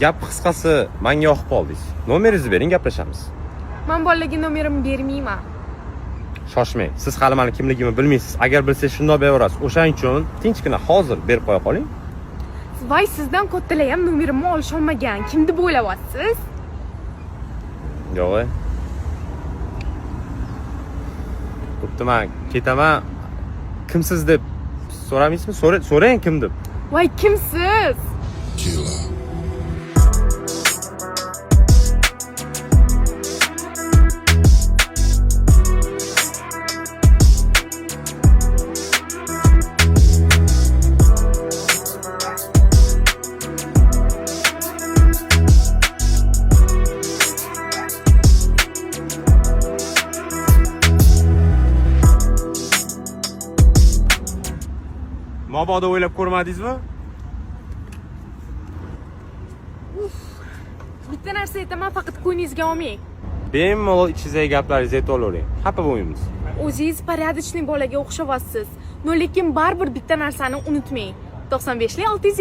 Gap qisqasi, menga yoqib qoldingiz. Nomeringizni bering, gaplashamiz. Man bolalarga nomerimni bermayman. Shoshmang. Siz hali mani kimligimni bilmaysiz. Agar bilsangiz shundoq beraverasiz. O'shaning uchun tinchgina hozir berib qo'ya qoling. Voy, sizdan kattalar ham nomerimni olisholmagan. Kim deb o'ylayapsiz? Yo'q. E. Bo'pti, man ketaman. Kimsiz deb so'ramaysizmi? So'rang kim deb. Voy, kimsiz? Killer. Mabodo o'ylab ko'rmadingizmi? Bitta narsa aytaman, faqat ko'nglingizga olmang. Bemalol ichingizdagi gaplaringizni ayta olavering. Xafa bo'lmaymiz. O'zingiz порядочный bolaga o'xshavyapsiz. Но lekin baribir bitta narsani unutmang. 95 lik 600.